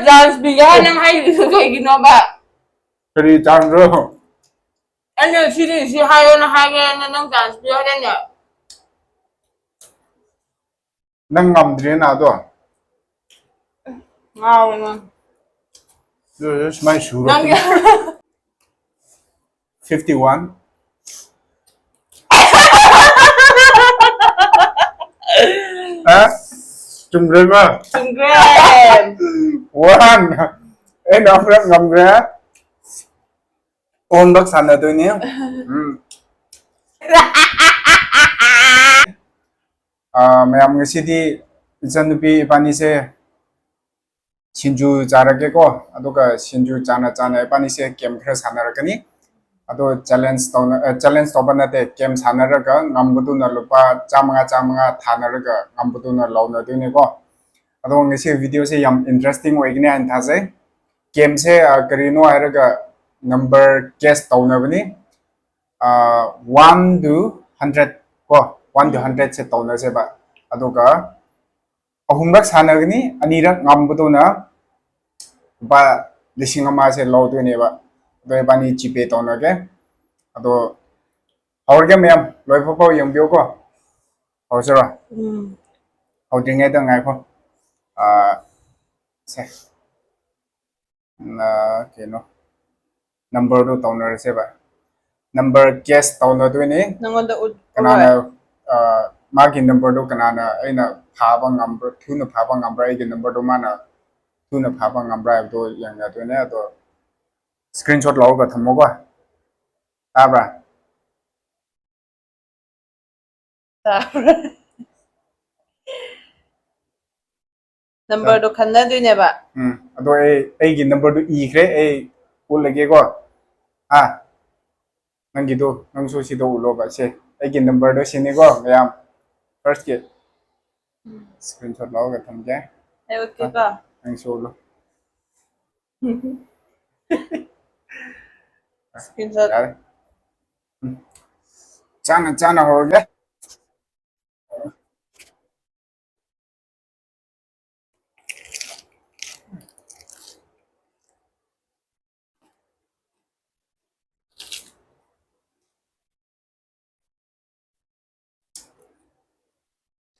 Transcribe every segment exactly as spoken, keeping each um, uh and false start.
Chance ꯄꯤꯒꯦ ꯍꯥꯏ ꯅꯪ ꯍꯥꯏꯔꯤꯗꯨ ꯀꯩꯒꯤꯅꯣꯕ? ꯀꯔꯤ ꯆꯥꯟꯁꯔꯣ? ꯑꯩꯅ ꯁꯤꯗꯤ ꯁꯤ ꯍꯥꯏꯌꯣꯅ ꯍꯥꯏꯒꯦꯅ ꯅꯪ ꯆꯥꯟꯁ ꯄꯤꯌꯣ ꯍꯥꯏꯗꯥꯏꯅꯦ? ꯅꯪ ꯉꯝꯗ꯭ꯔꯦꯅ ꯑꯗꯣ꯫ ꯉꯥꯎꯋꯦ ꯅꯪ꯫ ꯑꯗꯨ ꯑꯣꯏꯔꯁꯨ ꯁꯨꯃꯥꯏꯅ ꯁꯨꯔꯣ꯫ ꯅꯪ ꯐꯤꯐꯇꯤ ꯋꯥꯟ꯫ ꯍꯥ? ꯆꯨꯝꯈ꯭ꯔꯦꯀꯣ? ꯆꯨꯝꯈ꯭ꯔꯦ꯫ ꯋꯥꯟ꯫ ꯑꯩꯅ ꯑꯃꯨꯔꯛ ꯉꯝꯈ꯭ꯔꯦ꯫ ꯑꯍꯨꯝꯂꯛ ꯁꯥꯟꯅꯗꯣꯏꯅꯦ꯫ ꯎꯝ꯫ ꯑꯥ, ꯃꯌꯥꯝ, ꯉꯁꯤꯗꯤ ꯏꯆꯟꯅꯨꯄꯤ ꯏꯕꯥꯅꯤꯁꯦ ꯁꯤꯡꯖꯨ ꯆꯥꯔꯒꯦꯀꯣ꯫ ꯑꯗꯨꯒ ꯁꯤꯡꯖꯨ ꯆꯥꯅ ꯆꯥꯅ ꯏꯕꯥꯅꯤꯁꯦ ꯒꯦꯝ ꯈꯔ ꯁꯥꯟꯅꯔꯛꯀꯅꯤ꯫ ꯑꯗꯣ ꯆꯦꯂꯦꯟꯖ ꯇꯧꯅ, ꯑ, ꯆꯦꯂꯦꯟꯖ ꯇꯧꯕ ꯅꯠꯇꯦ, ꯒꯦꯝ ꯁꯥꯟꯅꯔꯒ ꯉꯝꯕꯗꯨꯅ ꯂꯨꯄꯥ ꯆꯥꯝꯃꯉꯥ, ꯆꯥꯝꯃꯉꯥ ꯊꯥꯅꯔꯒ ꯉꯝꯕꯗꯨꯅ ꯂꯧꯅꯗꯣꯏꯅꯦꯀꯣ꯫ ꯑꯗꯣ ꯉꯁꯤ ꯚꯤꯗꯤꯑꯣꯁꯦ ꯌꯥꯝ ꯏꯟꯇꯔꯦꯁꯇꯤꯡ ꯑꯣꯏꯒꯅꯤ ꯍꯥꯏꯅ ꯊꯥꯖꯩ꯫ ꯒꯦꯝꯁꯦ, ꯑ, ꯀꯔꯤꯅꯣ ꯍꯥꯏꯔꯒ ꯅꯝꯕꯔ ꯒꯦꯁ ꯇꯧꯅꯕꯅꯤ꯫ ꯑ, ꯋꯥꯟ ꯇꯨ ꯍꯟꯗ꯭ꯔꯦꯠ ꯀꯣ, ꯋꯥꯟ ꯇꯨ ꯍꯟꯗ꯭ꯔꯦꯠꯁꯦ ꯇꯧꯅꯁꯦꯕ꯫ ꯑꯗꯨꯒ ꯑꯍꯨꯝꯔꯛ ꯁꯥꯟꯅꯒꯅꯤ, ꯑꯅꯤꯔꯛ ꯉꯝꯕꯗꯨꯅ ꯂꯨꯄꯥ ꯂꯤꯁꯤꯡ ꯑꯃꯁꯦ ꯂꯧꯗꯣꯏꯅꯦꯕ꯫ ꯑꯗꯣ ꯏꯕꯥꯅꯤ ꯖꯤꯄꯦ ꯇꯧꯅꯒꯦ꯫ ꯑꯗꯣ ꯍꯧꯔꯒꯦ ꯃꯌꯥꯝ, ꯂꯣꯏꯐꯥꯎ ꯐꯥꯎ ꯌꯦꯡꯕꯤꯌꯨꯀꯣ꯫ ꯍꯧꯔꯁꯤꯔꯣ? ꯎꯝ꯫ ꯍꯧꯗ꯭ꯔꯤꯉꯩꯗ ꯉꯥꯏꯈꯣ꯫ ꯑꯥ, ꯁꯦ꯫ ꯑꯥ, ꯀꯩꯅꯣ, ꯅꯝꯕꯔꯗꯣ ꯇꯧꯅꯔꯁꯦꯕ꯫ Number gas ꯇꯧꯅꯗꯣꯏꯅꯤ꯫ ꯅꯪꯉꯣꯟꯗ ꯎꯠ-, ꯀꯅꯥꯅ, ꯎꯠꯂꯣꯏ? ꯑꯥ, ꯃꯥꯒꯤ ꯅꯝꯕꯔꯗꯣ ꯀꯅꯥꯅ ꯑꯩꯅ ꯐꯥꯕ ꯉꯝꯕ꯭ꯔꯥ, ꯊꯨꯅ ꯐꯥꯕ ꯉꯝꯕ꯭ꯔꯥ, ꯑꯩꯒꯤ ꯅꯝꯕꯔꯗꯣ ꯃꯥꯅ ꯊꯨꯅ ꯐꯥꯕ ꯉꯝꯕ꯭ꯔꯥ ꯍꯥꯏꯕꯗꯣ ꯌꯦꯡꯅꯗꯣꯏꯅꯦ꯫ ꯑꯗꯣ ꯁ꯭ꯀ꯭ꯔꯤꯟꯁꯣꯠ ꯂꯧꯔꯒ ꯊꯝꯃꯣꯀꯣ꯫ ꯇꯥꯕ꯭ꯔꯥ? ꯇꯥꯕ꯭ꯔꯥ? ꯅꯝꯕꯔꯗꯣ ꯈꯟꯅꯗꯣꯏꯅꯦꯕ꯫ ꯎꯝ, ꯑꯗꯣ ꯑꯩ, ꯑꯩꯒꯤ ꯅꯝꯕꯔꯗꯣ ꯏꯈ꯭ꯔꯦ, ꯑꯩ ꯎꯠꯂꯒꯦꯀꯣ꯫ ꯑꯥ, ꯅꯪꯒꯤꯗꯣ, ꯅꯪꯁꯨ ꯁꯤꯗ ꯎꯠꯂꯣꯕ꯫ ꯁꯦ, ꯑꯩꯒꯤ ꯅꯝꯕꯔꯗꯣ ꯁꯤꯅꯤꯀꯣ, ꯃꯌꯥꯝ꯫ ꯐꯥꯔꯁꯀꯤ ꯁ꯭ꯀ꯭ꯔꯤꯟꯁꯣꯠ ꯂꯧꯔꯒ ꯊꯝꯒꯦ꯫ ꯑꯩ ꯎꯠꯀꯦꯀꯣ꯫ ꯅꯪꯁꯨ ꯎꯠꯂꯣ꯫ ꯁ꯭ꯀ꯭ꯔꯤꯟꯁꯣꯠ꯫ ꯌꯥꯔꯦ꯫ ꯎꯝ꯫ ꯆꯥꯅ ꯆꯥꯅ ꯍꯧꯔꯒꯦ꯫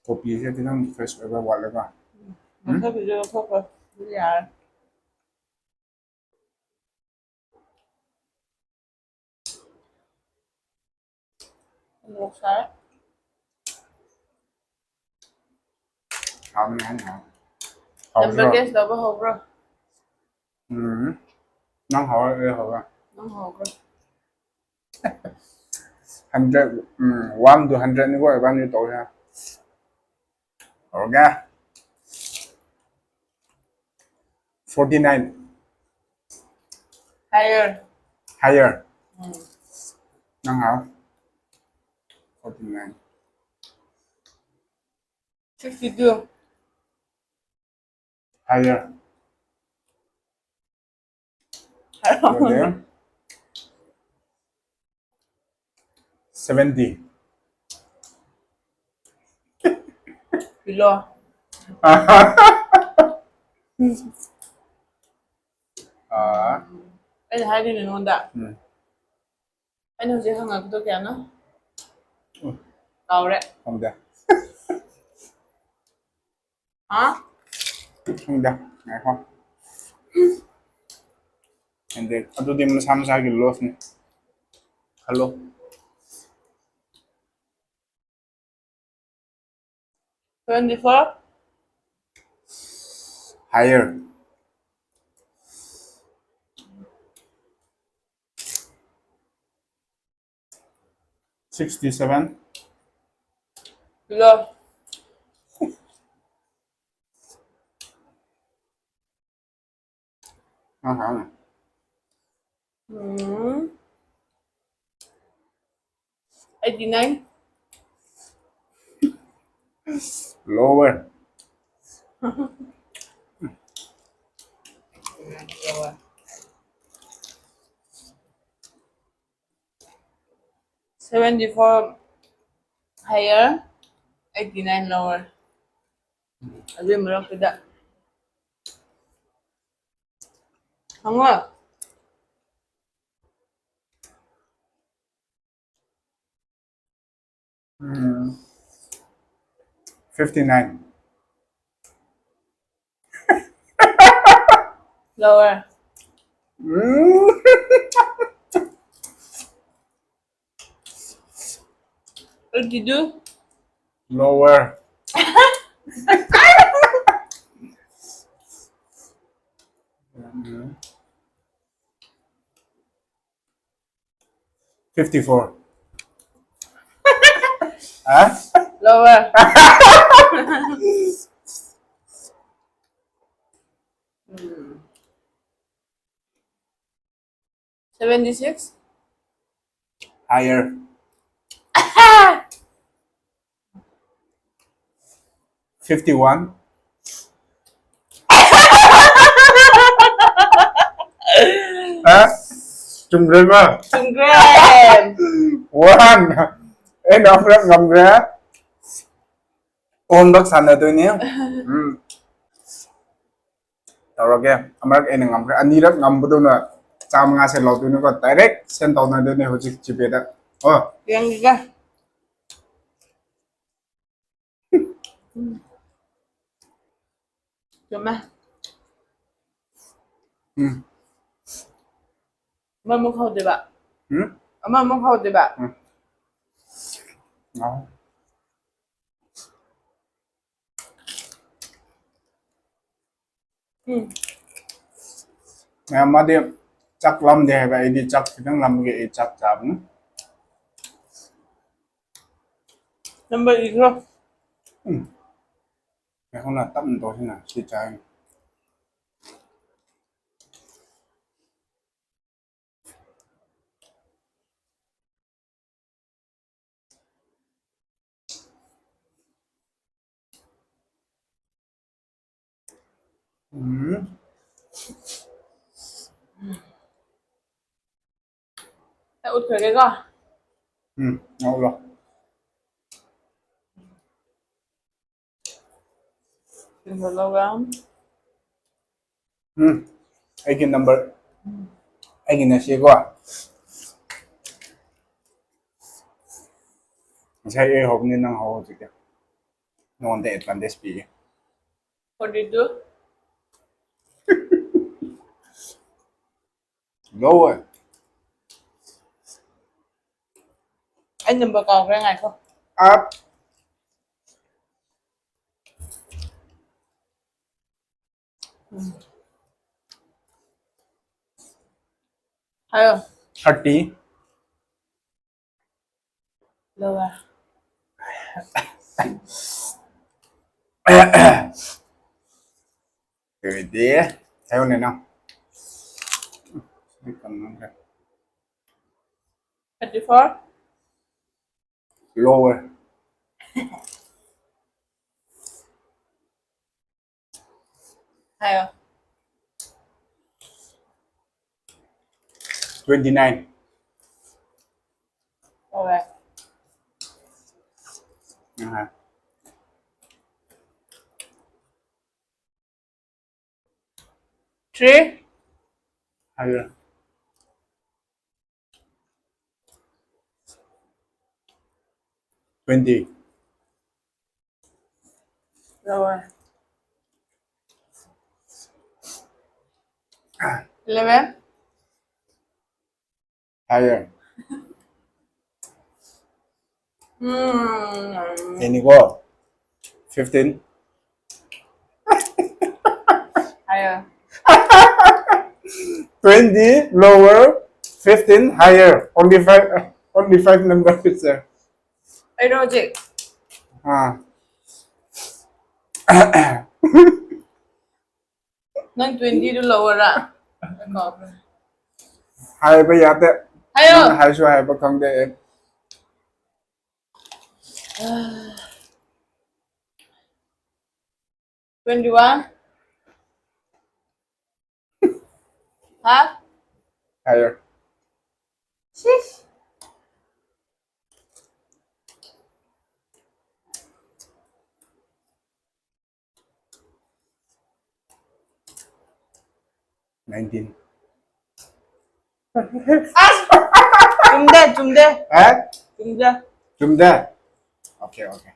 ꯀꯣꯐꯤꯁꯦ ꯈꯤꯇꯪ ꯐ꯭ꯔꯦꯁ ꯑꯣꯏꯕ ꯋꯥꯠꯂꯦꯀꯣ꯫ ꯎꯝ? ꯃꯊꯛꯀꯤꯁꯦ ꯂꯧꯊꯣꯛꯈ꯭ꯔꯣ꯫ ꯑꯗꯨꯗꯤ ꯌꯥꯔꯦ꯫ ꯃꯣꯔꯣꯛ ꯁꯥꯏ꯫ ꯍꯥꯎꯕꯅꯦ, ꯍꯥꯎꯕꯅꯦ꯫ ꯍꯥꯎꯕ꯭ꯔꯣ? ꯅꯝꯕꯔ ꯒꯦꯁ ꯇꯧꯕ ꯍꯧꯕ꯭ꯔꯣ? ꯎꯝ꯫ ꯅꯪ ꯍꯧꯔ ꯑꯩ ꯍꯧꯔ? ꯅꯪ ꯍꯧꯈ꯭ꯔꯣ꯫ Hundred, um, one to hundred ꯅꯤꯀꯣ ꯏꯕꯥꯅꯤ ꯇꯧꯁꯦ꯫ ꯍꯧꯔꯒꯦ꯫ Forty nine꯫ Higher꯫ Higher꯫ ꯎꯝ꯫ ꯅꯪ ꯍꯥꯎ꯫ Forty nine꯫ Sixty two꯫ Higher꯫ ꯑꯗꯨꯗꯤ seventy꯫ Below꯫ ꯑꯥ꯫ ꯑꯩꯅ ꯍꯥꯏꯗꯣꯏꯅꯦ ꯅꯉꯣꯟꯗ꯫ ꯎꯝ꯫ ꯑꯩꯅ ꯍꯧꯖꯤꯛ ꯍꯪꯉꯛꯄꯗꯣ ꯀꯌꯥꯅꯣ? ꯎꯝ꯫ ꯀꯥꯎꯔꯦ꯫ ꯈꯪꯗꯦ꯫ ꯍꯥ? ꯈꯪꯗꯦ꯫ ꯉꯥꯏꯈꯣ꯫ ꯈꯪꯗꯦ꯫ ꯑꯗꯨꯗꯤ ꯃꯁꯥ ꯃꯁꯥꯒꯤ ꯂꯣꯁꯅꯤ꯫ ꯈꯜꯂꯣ꯫ Twenty four꯫ Higher꯫ Sixty seven꯫ Below꯫ ꯎꯝ꯫ Eighty nine꯫ Lower꯫ Seventy four higher, eighty nine lower. ꯑꯗꯨꯒꯤ ꯃꯔꯛꯇꯨꯗ ꯍꯪꯉꯣ꯫ ꯎꯝ꯫ Fifty nine. Lower. Mm. What did you do? Lower. Fifty four. Huh? Lower. Mm. Seventy six. Higher. Fifty one. Ha? ꯆꯨꯝꯈ꯭ꯔꯦꯀꯣ? Congrats. One. ꯑꯩꯅ ꯑꯃꯔꯛ ꯉꯝꯈ꯭ꯔꯦ. ꯑꯍꯨꯝꯂꯛ ꯁꯥꯟꯅꯗꯣꯏꯅꯦ. ꯎꯝ. ꯇꯧꯔꯒꯦ. ꯑꯃꯔꯛ ꯑꯩꯅ ꯉꯝꯈ꯭ꯔꯦ. ꯑꯅꯤꯔꯛ ꯉꯝꯕꯗꯨꯅ ꯆꯥꯝꯃꯉꯥꯁꯦ ꯂꯧꯗꯣꯏꯅꯤꯀꯣ. Direct send ꯇꯧꯅꯗꯣꯏꯅꯦ ꯍꯧꯖꯤꯛ GPayꯗ. ꯑꯣ. ꯌꯦꯡꯒꯦ. ꯆꯨꯝꯃꯦ. ꯎꯝ. ꯑꯃꯃꯨꯛ ꯍꯧꯗꯣꯏꯕ. ꯎꯝ. ꯑꯃꯃꯨꯛ ꯍꯧꯗꯣꯏꯕ. ꯎꯝ. ꯑꯥꯎ. ꯎꯝ. ꯃꯌꯥꯝ ꯃꯥꯗꯤ ꯆꯥꯛ ꯂꯥꯝꯗꯦ ꯍꯥꯏꯕ, ꯑꯩꯗꯤ ꯆꯥꯛ ꯈꯤꯇꯪ ꯂꯥꯝꯕꯒꯤ ꯑꯩ ꯆꯥꯛ ꯆꯥꯕꯅꯤ꯫ Number ꯏꯈ꯭ꯔꯣ. ꯎꯝ. ꯉꯥꯏꯈꯣꯅ ꯇꯞꯅ ꯇꯧꯁꯤꯅ ꯁꯤ ꯆꯥꯏ꯫ ꯎꯝ. ꯑꯩ ꯎꯠꯈ꯭ꯔꯒꯦꯀꯣ. ꯎꯝ, ꯉꯧꯔꯣ꯫ ꯁꯤꯡꯗꯣ ꯂꯧꯔ. ꯎꯝ, ꯑꯩꯒꯤ number, ꯑꯩꯒꯤꯅ ꯁꯤꯀꯣ꯫ ꯉꯁꯥꯏ ꯑꯩ ꯍꯧꯕꯅꯤ, ꯅꯪ ꯍꯧ ꯍꯧꯖꯤꯛꯇꯤ꯫ ꯅꯉꯣꯟꯗ ꯑꯦꯗꯚꯥꯟꯇꯦꯖ ꯄꯤꯒꯦ꯫ Forty two. Lower. ꯑꯩ ꯅꯝꯕꯔ ꯀꯥꯎꯈ꯭ꯔꯦ, ꯉꯥꯏꯈꯣ꯫ Up. ꯍꯥꯏꯌꯣ꯫ Thirty. Lower. ꯑꯗꯨꯗꯤ ꯍꯥꯏꯌꯣꯅꯦ ꯅꯪ꯫ Thirty four. Lower. ꯍꯥꯏꯌꯣ꯫ Twenty nine. Lower. Uh-huh. Three. Higher. Twenty. Lower. Eleven. Higher. Hmm. Any go? Fifteen. Higher. Twenty lower, fifteen higher. Only five, only five numbers, sir. ꯑꯩꯔꯣ ꯍꯧꯖꯤꯛ? ꯑꯥ꯫ ꯅꯪ twenty ꯗꯨ lower ꯔꯥ? ꯑꯩ ꯀꯥꯎꯈ꯭ꯔꯦ꯫ ꯍꯥꯏꯕ ꯌꯥꯗꯦ꯫ ꯍꯥꯏꯌꯣ꯫ ꯅꯪ ꯍꯥꯏꯁꯨ ꯍꯥꯏꯕ ꯈꯪꯗꯦ ꯑꯩ꯫ Twenty one. ꯍꯥ? Higher. Six. Nineteen. ꯑꯁ! ꯆꯨꯝꯗꯦ, ꯆꯨꯝꯗꯦ꯫ ꯍꯥ? ꯆꯨꯝꯗꯦ꯫ ꯆꯨꯝꯗꯦ? Okay, okay.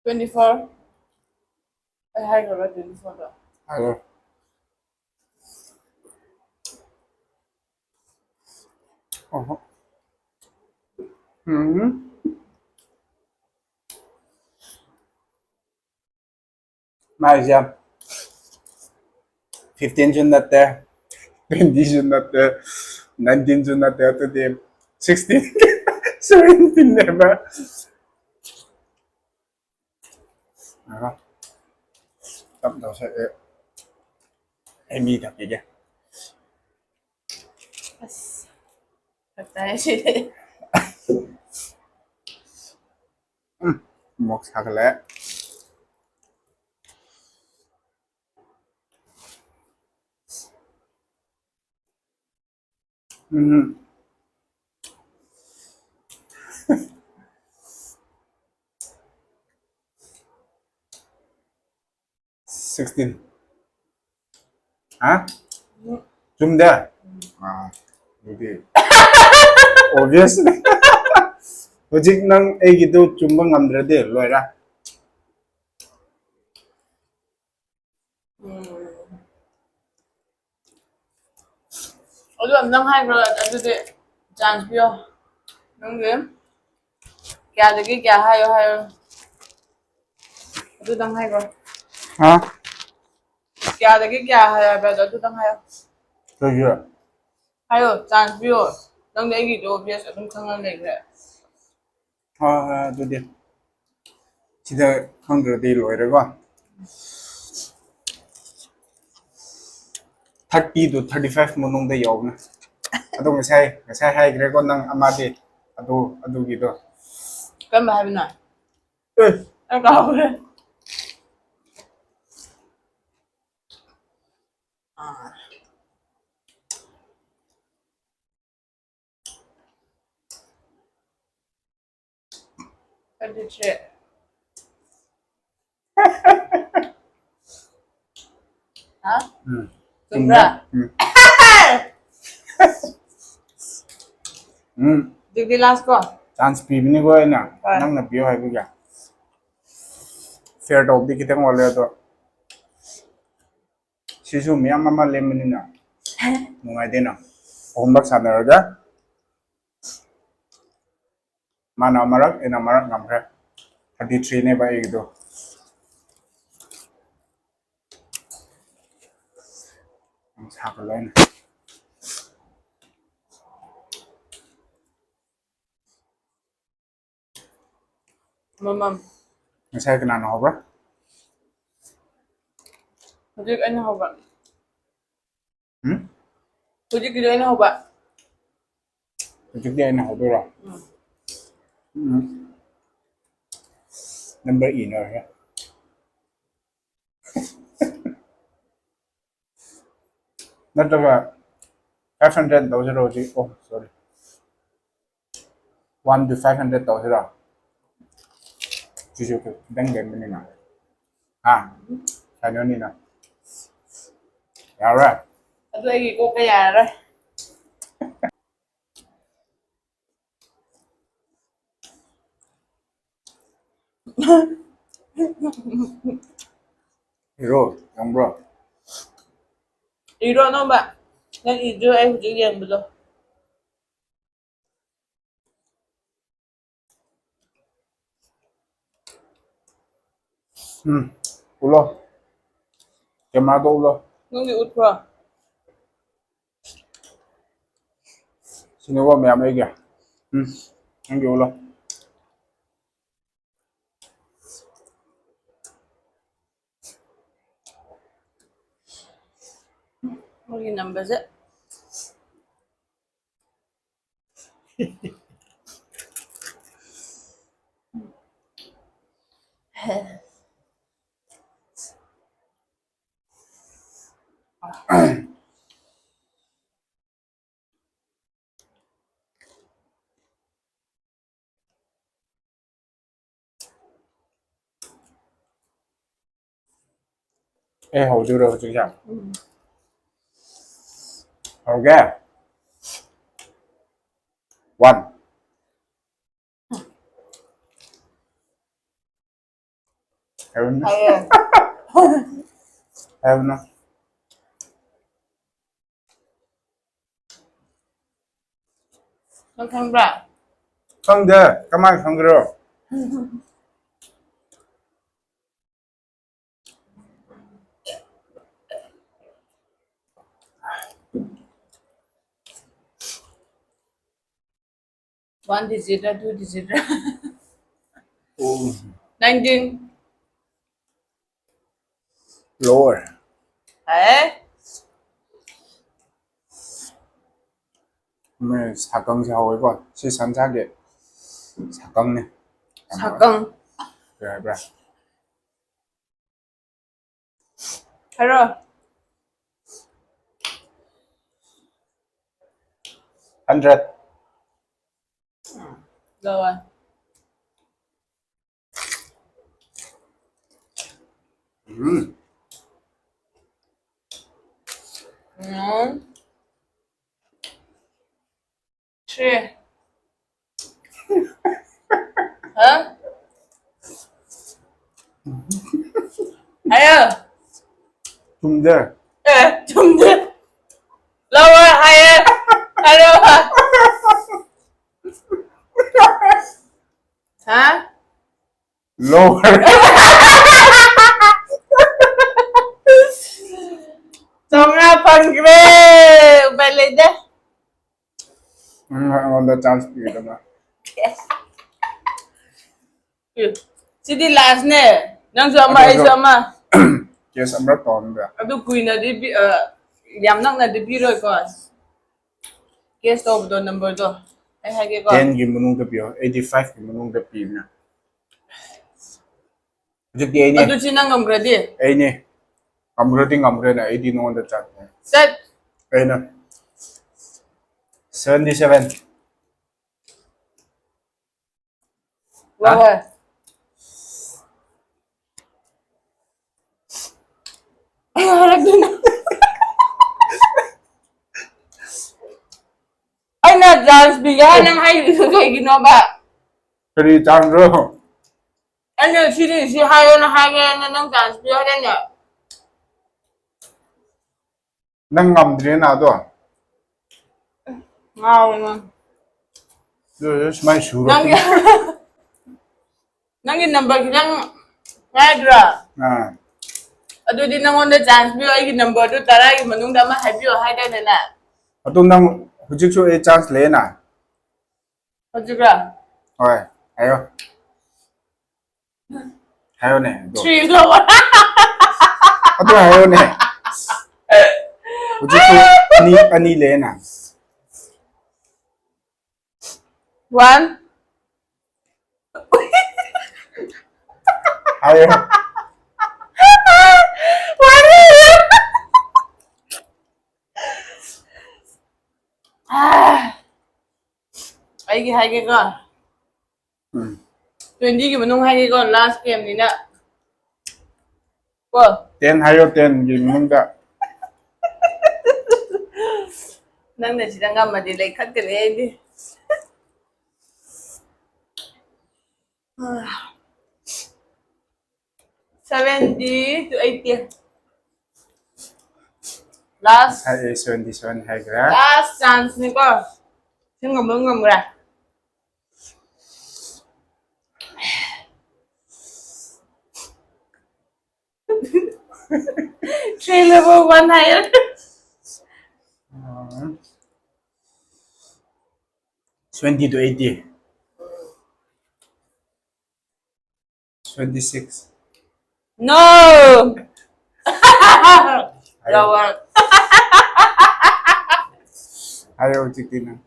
Twenty four. ꯑꯩ ꯍꯥꯏꯈ꯭ꯔꯕ twenty four ꯗꯣ? ꯍꯥꯏꯈ꯭ꯔꯦ꯫ ꯑꯍꯣ꯫ ꯎꯝ꯫ ꯃꯥꯏꯁꯦ fifteen ꯁꯨ ꯅꯠꯇꯦ, twenty ꯁꯨ ꯅꯠꯇꯦ, nineteen ꯁꯨ ꯅꯠꯇꯦ, ꯑꯗꯨꯗꯤ sixteen, seventeen ꯅꯦꯕ꯫ ꯑꯍꯣ꯫ ꯇꯞ ꯇꯧꯁꯦ꯫ ꯑꯩ ꯃꯤ ꯊꯛꯈꯤꯒꯦ꯫ ꯑꯁ, ꯐꯔꯛ ꯇꯥꯏ ꯁꯤꯗꯤ꯫ ꯎꯝ, ꯃꯣꯛ ꯁꯥꯒꯠꯂꯛꯑꯦ꯫ ꯎꯝ꯫ Sixteen꯫ ꯍꯥ? ꯎꯝ꯫ ꯆꯨꯝꯗꯦ? ꯎꯝ꯫ ꯑꯥ, ꯑꯗꯨꯗꯤ obvious꯫ ꯍꯧꯖꯤꯛ ꯅꯪ ꯑꯩꯒꯤꯗꯨ ꯆꯨꯝꯕ ꯉꯝꯗ꯭ꯔꯗꯤ ꯂꯣꯏꯔꯦ꯫ ꯎꯝ꯫ ꯑꯗꯨ ꯑꯝꯇꯪ ꯍꯥꯏꯈ꯭ꯔꯣ, ꯑꯗꯨꯗꯤ chance ꯄꯤꯌꯣ꯫ ꯅꯪꯒꯤ ꯀꯌꯥꯗꯒꯤ ꯀꯌꯥ ꯍꯥꯏꯌꯣ ꯍꯥꯏꯌꯣ꯫ ꯑꯗꯨꯗꯪ ꯍꯥꯏꯈ꯭ꯔꯣ꯫ ꯍꯥ? ꯀꯌꯥꯗꯒꯤ ꯀꯌꯥ ꯍꯥꯏꯌꯣ ꯍꯥꯏꯕꯗꯣ ꯑꯗꯨꯗꯪ ꯍꯥꯏꯌꯣ꯫ ꯀꯩꯒꯤ? ꯍꯥꯏꯌꯣ, chance ꯄꯤꯌꯣ꯫ ꯅꯪꯗꯤ ꯑꯩꯒꯤꯗꯣ obvious ꯑꯗꯨꯝ ꯈꯪꯉ ꯂꯩꯈ꯭ꯔꯦ꯫ ꯍꯣꯏ, ꯍꯣꯏ, ꯑꯗꯨꯗꯤ ꯁꯤꯗ ꯈꯪꯗ꯭ꯔꯗꯤ ꯂꯣꯏꯔꯦꯀꯣ꯫ Thirty to thirty five ꯃꯅꯨꯡꯗ ꯌꯥꯎꯕꯅꯦ꯫ ꯑꯗꯣ ꯉꯁꯥꯏ, ꯉꯁꯥꯏ ꯍꯥꯏꯈ꯭ꯔꯦꯀꯣ ꯅꯪ ꯑꯃꯗꯤ, ꯑꯗꯨ, ꯑꯗꯨꯒꯤꯗꯣ꯫ ꯀꯔꯝꯕ ꯍꯥꯏꯕꯅꯣ? ꯑꯦ꯫ ꯑꯩ ꯀꯥꯎꯈ꯭ꯔꯦ꯫ ꯑꯥ꯫ Thirty three꯫ ꯍꯥ? ꯎꯝ꯫ ꯆꯨꯝꯕ꯭ꯔꯥ? ꯎꯝ꯫ ꯎꯝ꯫ ꯑꯗꯨꯗꯤ last ꯀꯣ? Chance ꯄꯤꯕꯅꯤꯀꯣ ꯑꯩꯅ꯫ ꯍꯣꯏ꯫ ꯅꯪꯅ ꯄꯤꯌꯣ ꯍꯥꯏꯕꯒꯤ꯫ Fair ꯇꯧꯕꯗꯤ ꯈꯤꯇꯪ ꯋꯥꯠꯂꯦ ꯑꯗꯣ꯫ ꯁꯤꯁꯨ ꯃꯌꯥꯝ ꯑꯃ ꯂꯦꯝꯕꯅꯤꯅ ꯅꯨꯡꯉꯥꯏꯇꯦꯅ꯫ ꯑꯍꯨꯝꯂꯛ ꯁꯥꯟꯅꯔꯒ ꯃꯥꯅ ꯑꯃꯔꯛ, ꯑꯩꯅ ꯑꯃꯔꯛ ꯉꯝꯈ꯭ꯔꯦ꯫ Thirty three ꯅꯦꯕ ꯑꯩꯒꯤꯗꯣ꯫ ꯌꯥꯝ ꯁꯥꯒꯠꯂꯦꯅꯦ꯫ ꯃꯃꯝ꯫ ꯉꯁꯥꯏ ꯀꯅꯥꯅ ꯍꯧꯕ꯭ꯔꯥ? ꯍꯧꯖꯤꯛ ꯑꯩꯅ ꯍꯧꯕ꯫ ꯎꯝ? ꯍꯧꯖꯤꯛꯀꯤꯗꯣ ꯑꯩꯅ ꯍꯧꯕ꯫ ꯍꯧꯖꯤꯛꯇꯤ ꯑꯩꯅ ꯍꯧꯗꯣꯏꯔꯣ? ꯎꯝ꯫ ꯎꯝ꯫ Number ꯏꯅꯔꯦ꯫ ꯅꯠꯇ꯭ꯔꯒ five hundred ꯇꯧꯁꯤꯔꯣ ꯍꯧꯖꯤꯛ? Oh, sorry. One to five hundred ꯇꯧꯁꯤꯔꯣ? ꯁꯤꯁꯨ ꯈꯤꯇꯪ ꯂꯦꯝꯕꯅꯤꯅ꯫ ꯍꯥ? Final ꯅꯤꯅ꯫ ꯌꯥꯔꯣꯏ? ꯑꯗꯨ ꯑꯩꯒꯤ ꯀꯣꯛꯇ ꯌꯥꯔꯔꯣꯏ꯫ Hero, ꯌꯦꯡꯕ꯭ꯔꯣ? ꯏꯔꯣ ꯑꯅꯧꯕ꯫ ꯅꯪ ꯏꯗ꯭ꯔꯣ ꯑꯩ ꯍꯧꯖꯤꯛ ꯌꯦꯡꯕꯗꯣ? ꯎꯝ, ꯎꯠꯂꯣ꯫ Camera ꯗꯣ ꯎꯠꯂꯣ꯫ ꯅꯪꯒꯤ ꯎꯠꯄ꯭ꯔꯣ? ꯁꯤꯅꯤꯀꯣ ꯃꯌꯥꯝ ꯑꯩꯒꯤ꯫ ꯎꯝ, ꯅꯪꯒꯤ ꯎꯠꯂꯣ꯫ ꯃꯣꯏꯒꯤ ꯅꯝꯕꯔꯁꯦ꯫ ꯑꯩ ꯍꯧꯗꯣꯏꯔꯣ ꯍꯧꯖꯤꯛꯁꯦ? ꯎꯝ꯫ ꯍꯧꯔꯒꯦ꯫ One. ꯍꯥꯏꯔꯣꯅꯦ꯫ ꯍꯥꯏꯌꯦ꯫ ꯍꯥꯏꯔꯣꯅꯦ꯫ ꯅꯪ ꯈꯪꯕ꯭ꯔꯥ? ꯈꯪꯗꯦ꯫ ꯀꯃꯥꯏꯅ ꯈꯪꯒꯦꯔꯣ? One digit ꯔ, two digit ꯔ? ꯎꯝ꯫ Nineteen꯫ Lower꯫ ꯍꯥꯏ꯫ ꯃꯣꯏ ꯁꯥꯀꯪꯁꯦ ꯍꯥꯎꯋꯦꯀꯣ꯫ ꯁꯤ ꯁꯟꯁꯥꯒꯤ ꯁꯥꯀꯪꯅꯦ꯫ ꯁꯥꯀꯪ꯫ ꯀꯩ ꯍꯥꯏꯕ꯭ꯔꯥ? ꯍꯥꯏꯔꯣ꯫ Hundred꯫ Lower꯫ ꯎꯝ꯫ ꯎꯝ꯫ Three꯫ ꯍꯥ? ꯍꯥꯏꯌꯣ꯫ ꯊꯨꯝꯗꯦ꯫ ꯑꯦ, ꯊꯨꯝꯗꯦ꯫ Lower ꯍꯥꯏꯌꯦ꯫ ꯍꯥꯏꯔꯣ꯫ ꯍꯥ? Lower꯫ ꯆꯥꯝꯃꯉꯥ ꯐꯪꯈ꯭ꯔꯦ꯫ ꯎꯄꯥꯏ ꯂꯩꯇꯦ꯫ ꯅꯪ ꯑꯩꯉꯣꯟꯗ chance ꯄꯤꯒꯗꯕ꯫ Yes꯫ ꯑꯦ, ꯁꯤꯗꯤ last ꯅꯦ꯫ ꯅꯪꯁꯨ ꯑꯃ, ꯑꯗꯨꯁꯨ ꯑꯩꯁꯨ ꯑꯃ꯫ Guess ꯑꯃꯔꯛ ꯇꯧꯍꯟꯕ꯫ ꯑꯗꯨ ꯀꯨꯏꯅꯗꯤ ꯄꯤ-, ꯑ, ꯌꯥꯝ ꯅꯛꯅꯗꯤ ꯄꯤꯔꯣꯏꯀꯣ꯫ Guess ꯇꯧꯕꯗꯣ, number ꯗꯣ ꯑꯩ ꯍꯥꯏꯒꯦꯀꯣ꯫ Ten ꯒꯤ ꯃꯅꯨꯡꯗ ꯄꯤꯌꯣ, eighty five ꯀꯤ ꯃꯅꯨꯡꯗ ꯄꯤꯕꯅꯦ꯫ ꯍꯧꯖꯤꯛꯇꯤ ꯑꯩꯅꯦ꯫ ꯑꯗꯨ ꯁꯤ ꯅꯪ ꯉꯝꯈ꯭ꯔꯗꯤ? ꯑꯩꯅꯦ꯫ ꯉꯝꯈ꯭ꯔꯗꯤ ꯉꯝꯈ꯭ꯔꯦꯅꯦ, ꯑꯩꯗꯤ ꯅꯉꯣꯟꯗ ꯆꯠꯂꯦ꯫ ꯆꯠ꯫ ꯑꯩꯅ seventy seven꯫ ꯍꯥ? Lower꯫ ꯍꯥꯏꯔꯛꯇꯣꯏꯅꯣ? ꯑꯩꯅ chance ꯄꯤꯒꯦ ꯍꯥꯏ ꯅꯪ ꯍꯥꯏꯔꯤꯗꯨ ꯀꯩꯒꯤꯅꯣꯕ? ꯀꯔꯤ chanceꯔꯣ? ꯑꯩꯅ ꯁꯤꯗꯤ ꯁꯤ ꯍꯥꯏꯌꯣꯅ ꯍꯥꯏꯒꯦꯅ ꯅꯪ chance ꯄꯤꯌꯣ ꯍꯥꯏꯗꯥꯏꯅꯦ? ꯅꯪ ꯉꯝꯗ꯭ꯔꯦꯅ ꯑꯗꯣ꯫ ꯉꯥꯎꯔꯦ ꯅꯪ꯫ ꯑꯗꯨ ꯑꯣꯏꯔꯁꯨ ꯁꯨꯃꯥꯏꯅ ꯁꯨꯔꯣ꯫ ꯅꯪꯒꯤ ꯅꯪꯒꯤ number ꯈꯤꯇꯪ ꯍꯥꯏꯗ꯭ꯔꯣ? ꯑꯥ꯫ ꯑꯗꯨꯗꯤ ꯅꯪꯉꯣꯟꯗ chance ꯄꯤꯌꯣ, ꯑꯩꯒꯤ numberꯗꯨ ꯇꯔꯥꯒꯤ ꯃꯅꯨꯡꯗ ꯑꯃ ꯍꯥꯏꯕꯤꯌꯣ ꯍꯥꯏꯗꯥꯏꯅꯦ ꯅꯪ? ꯑꯗꯨ ꯅꯪ ꯍꯧꯖꯤꯛꯁꯨ ꯑꯩ chance ꯂꯩꯌꯦꯅ꯫ ꯍꯧꯖꯤꯛꯔꯣ? ꯍꯣꯏ, ꯍꯥꯏꯌꯣ꯫ ꯍꯥꯏꯌꯣꯅꯦ ꯑꯗꯣ꯫ Three ꯂꯧ꯫ ꯑꯗꯨ ꯍꯥꯏꯌꯣꯅꯦ꯫ ꯍꯧꯖꯤꯛꯁꯨ ꯑꯅꯤ ꯑꯅꯤ ꯂꯩꯌꯦꯅ꯫ One꯫ ꯍꯥꯏꯌꯣ꯫ ꯑꯩꯒꯤ ꯍꯥꯏꯒꯦꯀꯣ꯫ ꯎꯝ꯫ Twentyꯒꯤ ꯃꯅꯨꯡ ꯍꯥꯏꯒꯦꯀꯣ, last gameꯅꯤꯅ꯫ ꯀꯣ꯫ Ten ꯍꯥꯏꯌꯣ, tenꯒꯤ ꯃꯅꯨꯡꯗ꯫ ꯅꯪꯅ ꯁꯤꯗ ꯉꯝꯃꯗꯤ ꯂꯩꯈꯠꯀꯅꯤ ꯑꯩꯗꯤ꯫ Seventy to eighty꯫ Last꯫ ꯉꯁꯥꯏ ꯑꯩ seventy seven ꯍꯥꯏꯈ꯭ꯔꯦ꯫ Last chanceꯅꯤꯀꯣ꯫ ꯁꯤ ꯉꯝꯕ ꯉꯝꯈ꯭ꯔꯦ꯫ Three level one higher꯫ Um. Seventy to eighty꯫ Twenty six꯫ No! Lower꯫ ꯍꯥꯏꯌꯣ ꯍꯧꯖꯤꯛꯇꯤ ꯅꯪ꯫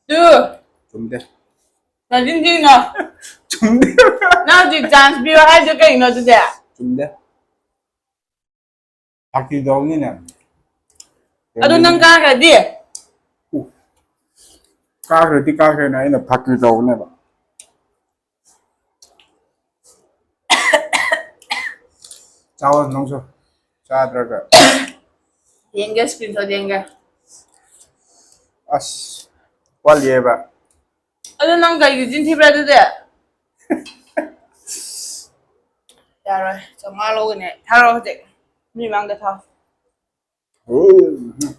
Two꯫ ꯆꯨꯝꯗꯦ꯫ ꯅꯆꯤꯟ ꯊꯤꯅꯣ꯫ ꯆꯨꯝꯗꯦ꯫ ꯅꯪ ꯍꯧꯖꯤꯛ chance ꯄꯤꯌꯣ ꯍꯥꯏꯗꯣ ꯀꯩꯅꯣ ꯑꯗꯨꯗꯤ? ꯆꯨꯝꯗꯦ꯫ ꯐꯥꯒꯤ ꯇꯧꯕꯅꯤꯅꯦ꯫ ꯑꯗꯨ ꯅꯪ ꯀꯥꯈ꯭ꯔꯗꯤ? ꯎ꯫ ꯀꯥꯈ꯭ꯔꯗꯤ ꯀꯥꯈ꯭ꯔꯦꯅ ꯑꯩꯅ ꯐꯥꯒꯤ ꯇꯧꯕꯅꯦꯕ꯫ ꯆꯥꯎ ꯅꯪꯁꯨ꯫ ꯆꯥꯗ꯭ꯔꯒ꯫ ꯌꯦꯡꯒꯦ, ꯁ꯭ꯀ꯭ꯔꯤꯟ ꯁꯣꯠ ꯌꯦꯡꯒꯦ꯫ ꯑꯁ, ꯋꯥꯠꯂꯤꯑꯦꯕ꯫ ꯑꯗꯨ ꯅꯪ ꯀꯩꯒꯤ ꯆꯤꯟ ꯊꯤꯕ꯭ꯔꯥ ꯑꯗꯨꯗꯤ? ꯌꯥꯔꯣꯏ, ꯆꯥꯝꯃꯉꯥ ꯂꯧꯒꯅꯤ꯫ ꯊꯥꯔꯛꯑꯣ ꯍꯧꯖꯤꯛ, ꯃꯤ ꯃꯥꯡꯗ ꯊꯥꯎ꯫ ꯎꯝ,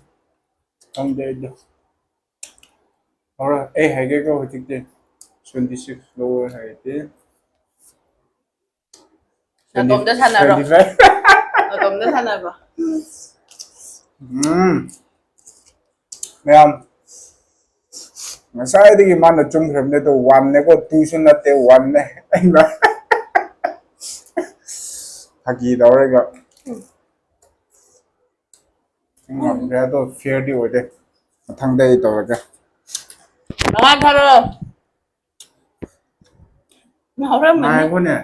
ꯈꯪꯗꯦ ꯑꯩꯗꯤ꯫ ꯍꯣꯔꯦꯟ ꯑꯩ ꯍꯥꯏꯒꯦꯀꯣ, ꯍꯧꯖꯤꯛꯇꯤ ꯇ꯭ꯋꯦꯟꯇꯤ ꯁꯤꯛꯁ ꯂꯧꯋꯦ ꯍꯥꯏꯔꯗꯤ꯫ ꯅꯇꯣꯝꯇ ꯁꯥꯟꯅꯔꯣ꯫ Twenty five꯫ ꯅꯇꯣꯝꯇ ꯁꯥꯟꯅꯔꯣ꯫ ꯎꯝ꯫ ꯃꯌꯥꯝ, ꯉꯁꯥꯏꯗꯒꯤ ꯃꯥꯅ ꯆꯨꯝꯈ꯭ꯔꯕꯅꯦ, ꯑꯗꯣ ꯋꯥꯟꯅꯦꯀꯣ, ꯇꯨꯁꯨ ꯅꯠꯇꯦ, ꯋꯥꯟꯅꯦ꯫ ꯑꯩꯅ ꯐꯥꯒꯤ ꯇꯧꯔꯒ꯫ ꯉꯝꯗ꯭ꯔꯦ, ꯑꯗꯣ ꯐꯤꯌꯔꯗꯤ ꯑꯣꯏꯗꯦ꯫ ꯃꯊꯪꯗ ꯑꯩ ꯇꯧꯔꯒꯦ꯫ ꯃꯉꯥ ꯊꯥꯔꯛꯑꯣ꯫ ꯉꯥꯎꯔꯝꯃꯅꯤ꯫ ꯉꯥꯏꯈꯣꯅꯦ꯫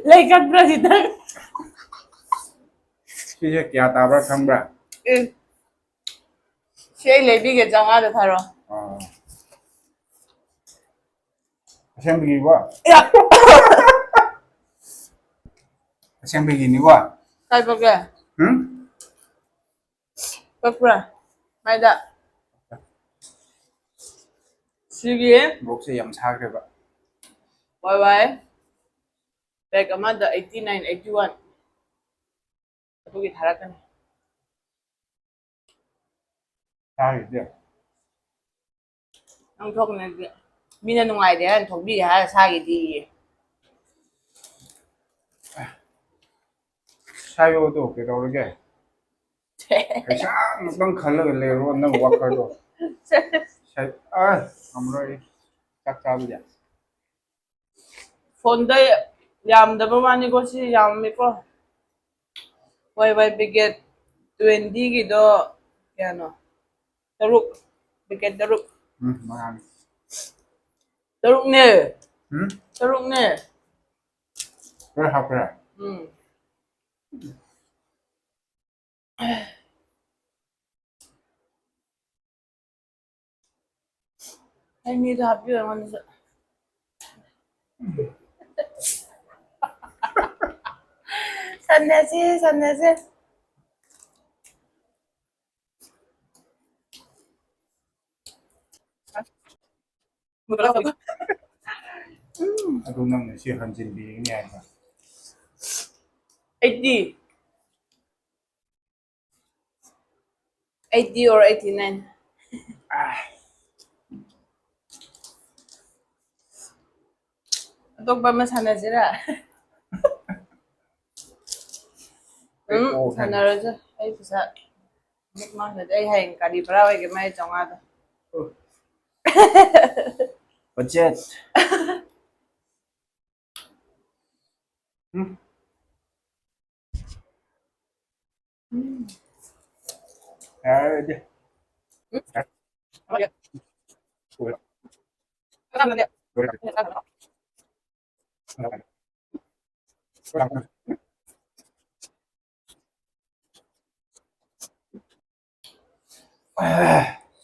ꯂꯩꯈꯠꯄ꯭ꯔꯥ ꯈꯤꯇꯪ? ꯁꯤꯁꯦ ꯀꯌꯥ ꯇꯥꯕ꯭ꯔꯥ ꯈꯪꯕ꯭ꯔꯥ? ꯎꯝ꯫ ꯁꯤ ꯑꯩ ꯂꯩꯕꯤꯒꯦ, ꯆꯥꯝꯃꯉꯥꯗ ꯊꯥꯔꯛꯑꯣ꯫ ꯑꯥ꯫ ꯑꯁꯦꯡꯕꯒꯤꯀꯣ? ꯌꯥ꯫ ꯑꯁꯦꯡꯕꯒꯤꯅꯤꯀꯣ? ꯀꯥꯏ ꯄꯛꯀꯦ? ꯎꯝ? ꯄꯛꯄ꯭ꯔꯥ? ꯃꯥꯏꯗ꯫ ꯁꯤꯒꯤ ꯃꯣꯔꯣꯛꯁꯦ ꯌꯥꯝ ꯁꯥꯈ꯭ꯔꯦꯕ꯫ ꯋꯥꯏ ꯋꯥꯏ ꯕꯦꯛ ꯑꯃꯗ eighty nine, eighty one꯫ ꯑꯗꯨꯒꯤ ꯊꯥꯔꯛꯀꯅꯤ꯫ ꯁꯥꯔꯤꯁꯦ꯫ ꯅꯪ ꯊꯣꯛꯅꯗꯤ ꯃꯤꯅ ꯅꯨꯡꯉꯥꯏꯗꯦ ꯍꯥꯏꯅ ꯊꯣꯛꯄꯤꯒꯦ ꯍꯥꯏꯔ ꯁꯥꯒꯤꯗꯤ꯫ ꯁꯥꯏꯌꯣꯗꯣ ꯀꯩꯗꯧꯔꯒꯦ? ꯄꯩꯁꯥ ꯑꯃꯇꯪ ꯈꯜꯂꯒ ꯂꯩꯔꯣ ꯅꯪ ꯋꯥꯈꯜꯗꯣ꯫ ꯁꯥꯏ-, ꯑ, ꯉꯝꯃꯔꯣꯏ ꯑꯩ ꯆꯥꯛ ꯆꯥꯕꯗꯤ꯫ ꯐꯣꯟꯗ ꯌꯥꯝꯗꯕ ꯋꯥꯅꯤꯀꯣ, ꯁꯤ ꯌꯥꯝꯃꯦꯀꯣ꯫ ꯋꯥꯏ ꯋꯥꯏ ꯄꯦꯀꯦꯠ twenty ꯒꯤꯗꯣ ꯀꯌꯥꯅꯣ? ꯇꯔꯨꯛ꯫ ꯄꯦꯀꯦꯠ ꯇꯔꯨꯛ꯫ ꯎꯝ, ꯃꯉꯥꯅꯤ꯫ ꯇꯔꯨꯛꯅꯦ꯫ ꯎꯝ? ꯇꯔꯨꯛꯅꯦ꯫ ꯂꯣꯏ ꯍꯥꯞꯈ꯭ꯔꯦ? ꯎꯝ꯫ ꯑꯩ ꯃꯤꯗꯣ ꯍꯥꯞꯄꯤꯌꯨ ꯑꯩꯉꯣꯟꯗꯁꯨ꯫ ꯁꯝꯅꯁꯤ, ꯁꯝꯅꯁꯤ꯫ ꯑꯗꯨ ꯅꯪꯅ ꯁꯤ ꯍꯟꯖꯤꯟꯕꯤꯔꯤꯅꯤ ꯍꯥꯏꯕ꯫ ꯑꯩꯠꯇꯤ꯫ Eighty or eighty-nine? ꯑꯇꯣꯞꯄ ꯑꯃ ꯁꯥꯟꯅꯁꯤꯔꯥ? ꯎꯝ, ꯁꯥꯟꯅꯔꯁꯦ꯫ ꯑꯩ ꯄꯩꯁꯥ ꯑꯃꯨꯛ ꯃꯥꯡꯈ꯭ꯔꯗꯤ ꯑꯩ ꯍꯌꯦꯡ ꯀꯔꯤ ꯚꯔꯥ ꯑꯣꯏꯒꯦ? ꯃꯥꯏ ꯆꯥꯝꯃꯉꯥꯗꯣ꯫ ꯕꯖꯦꯠ꯫ ꯎꯝ꯫ ꯎꯝ꯫ ꯌꯥꯔꯦ, ꯑꯗꯨꯗꯤ꯫ ꯎꯝ꯫ ꯌꯥꯔꯦ꯫ ꯂꯣꯏꯔꯦ꯫ ꯂꯣꯏꯔꯦ꯫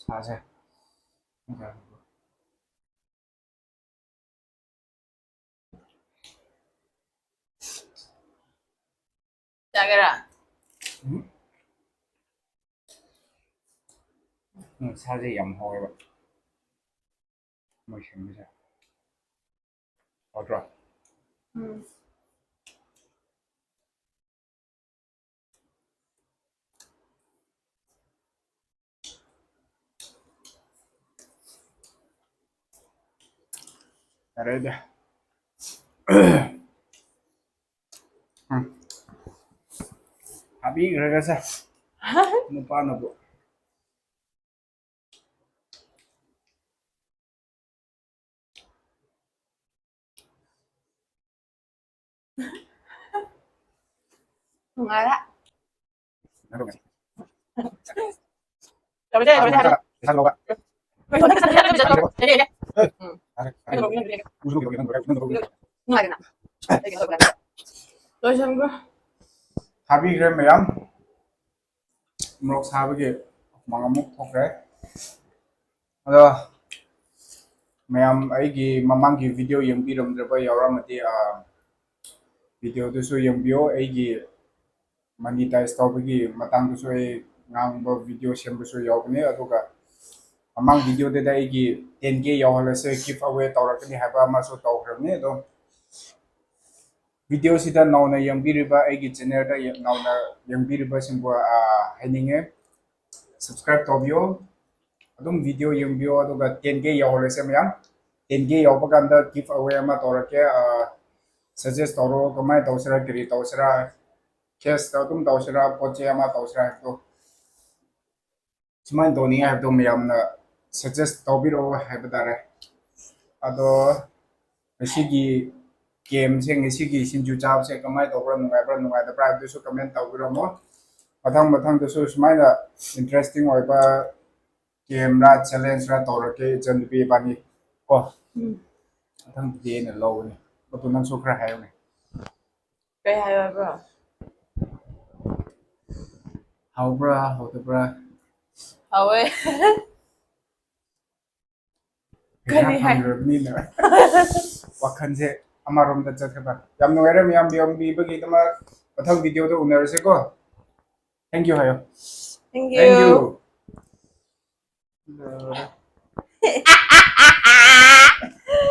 ꯁꯥꯁꯦ꯫ ꯆꯥꯒꯦꯔꯥ? ꯎꯝ꯫ ꯎꯝ, ꯁꯥꯁꯦ ꯌꯥꯝ ꯍꯥꯎꯋꯦꯕ꯫ ꯃꯣꯏ ꯁꯦꯝꯕꯁꯦ꯫ ꯍꯥꯎꯇ꯭ꯔꯣ? ꯎꯝ꯫ ꯌꯥꯔꯦꯗ꯫ ꯎꯝ꯫ ꯍꯥꯕꯤꯈ꯭ꯔꯒꯁꯦ꯫ ꯅꯨꯄꯥꯅꯕꯨ꯫ ꯅꯨꯡꯉꯥꯏꯔꯦ꯫ ꯇꯧꯔꯁꯦ, ꯇꯧꯔꯁꯦ, ꯍꯥꯏꯔꯣ꯫ ꯎꯝ꯫ ꯅꯨꯡꯉꯥꯏꯗꯅ? ꯂꯣꯏꯁꯟꯈ꯭ꯔꯣ꯫ ꯍꯥꯕꯤꯈ꯭ꯔꯦ ꯃꯌꯥꯝ꯫ ꯃꯣꯔꯣꯛ ꯁꯥꯕꯒꯤ ꯍꯨꯃꯥꯡ ꯑꯃꯨꯛ ꯊꯣꯛꯈ꯭ꯔꯦ꯫ ꯑꯗꯣ ꯃꯌꯥꯝ ꯑꯩꯒꯤ ꯃꯃꯥꯡꯒꯤ video ꯌꯦꯡꯕꯤꯔꯝꯗ꯭ꯔꯕ ꯌꯥꯎꯔꯝꯃꯗꯤ, ꯑ, videoꯗꯨꯁꯨ ꯌꯦꯡꯕꯤꯌꯣ꯫ ꯑꯩꯒꯤ monetize ꯇꯧꯕꯒꯤ ꯃꯇꯥꯡꯗꯁꯨ ꯑꯩ ꯉꯥꯡꯕ video ꯁꯦꯝꯕꯁꯨ ꯌꯥꯎꯕꯅꯦ꯫ ꯑꯗꯨꯒ ꯃꯃꯥꯡ videoꯗꯨꯗ ꯑꯩꯒꯤ ten K ꯌꯧꯍꯜꯂꯁꯦ, give away ꯇꯧꯔꯛꯀꯅꯤ ꯍꯥꯏꯕ ꯑꯃꯁꯨ ꯇꯧꯈ꯭ꯔꯕꯅꯤ꯫ ꯑꯗꯣ videoꯁꯤꯗ ꯅꯧꯅ ꯌꯦꯡꯕꯤꯔꯤꯕ, ꯑꯩꯒꯤ channelꯗ ꯌꯦ-, ꯅꯧꯅ ꯌꯦꯡꯕꯤꯔꯤꯕꯁꯤꯡꯕꯨ, ꯑ, ꯍꯥꯏꯅꯤꯡꯉꯦ, subscribe ꯇꯧꯕꯤꯌꯣ, ꯑꯗꯨꯝ video ꯌꯦꯡꯕꯤꯌꯣ, ꯑꯗꯨꯒ ten K ꯌꯧꯍꯜꯂꯁꯦ ꯃꯌꯥꯝ꯫ Ten K ꯌꯧꯕ ꯀꯥꯟꯗ give away ꯑꯃ ꯇꯧꯔꯛꯀꯦ꯫ ꯑ, suggest ꯇꯧꯔꯣ, ꯀꯃꯥꯏꯅ ꯇꯧꯁꯤꯔꯥ, ꯀꯔꯤ ꯇꯧꯁꯤꯔꯥ, cash ꯑꯗꯨꯝ ꯇꯧꯁꯤꯔꯥ, ꯄꯣꯠ ꯆꯩ ꯑꯃ ꯇꯧꯁꯤꯔꯥ ꯍꯥꯏꯕꯗꯣ, ꯁꯨꯃꯥꯏꯅ ꯇꯧꯅꯤꯡꯉꯥꯏ ꯍꯥꯏꯕꯗꯣ ꯃꯌꯥꯝꯅ suggest ꯇꯧꯕꯤꯔꯛꯑꯣ ꯍꯥꯏꯕ ꯇꯥꯔꯦ꯫ ꯑꯗꯣ ꯉꯁꯤꯒꯤ gameꯁꯦ, ꯉꯁꯤꯒꯤ ꯁꯤꯡꯖꯨ ꯆꯥꯕꯁꯦ ꯀꯃꯥꯏꯅ ꯇꯧꯕ꯭ꯔꯥ, ꯅꯨꯡꯉꯥꯏꯕ꯭ꯔꯥ, ꯅꯨꯡꯉꯥꯏꯇꯕ꯭ꯔꯥ ꯍꯥꯏꯕꯗꯨꯁꯨ comment ꯇꯧꯕꯤꯔꯝꯃꯣ꯫ ꯃꯊꯪ ꯃꯊꯪꯗꯁꯨ ꯁꯨꯃꯥꯏꯅ interesting ꯑꯣꯏꯕ gameꯔꯥ challengeꯔꯥ ꯇꯧꯔꯛꯀꯦ, ꯏꯆꯟꯅꯨꯄꯤ ꯏꯕꯥꯅꯤ ꯀꯣ꯫ ꯎꯝ꯫ ꯃꯊꯪꯗꯗꯤ ꯑꯩꯅ ꯂꯧꯒꯅꯤ꯫ ꯑꯗꯨ ꯅꯪꯁꯨ ꯈꯔ ꯍꯥꯏꯌꯨꯅꯦ꯫ ꯀꯩ ꯍꯥꯏꯌꯣ ꯍꯥꯏꯕ꯭ꯔꯣ? ꯍꯥꯎꯕ꯭ꯔꯥ, ꯍꯥꯎꯇꯕ꯭ꯔꯥ? ꯍꯥꯎꯋꯦ꯫ ꯄꯩꯁꯥ ꯀꯔꯤ ꯍꯥꯏ? ꯐꯪꯗ꯭ꯔꯕꯅꯤꯅ ꯋꯥꯈꯜꯁꯦ ꯑꯃꯔꯣꯝꯗ ꯆꯠꯈ꯭ꯔꯕ꯫ ꯌꯥꯝ ꯅꯨꯡꯉꯥꯏꯔꯦ ꯃꯌꯥꯝ ꯌꯦꯡꯕꯤꯕꯒꯤꯗꯃꯛ꯫ ꯃꯊꯪ videoꯗ ꯎꯅꯔꯁꯦꯀꯣ꯫ Thank you ꯍꯥꯏꯌꯣ꯫ Thank you. Thank you꯫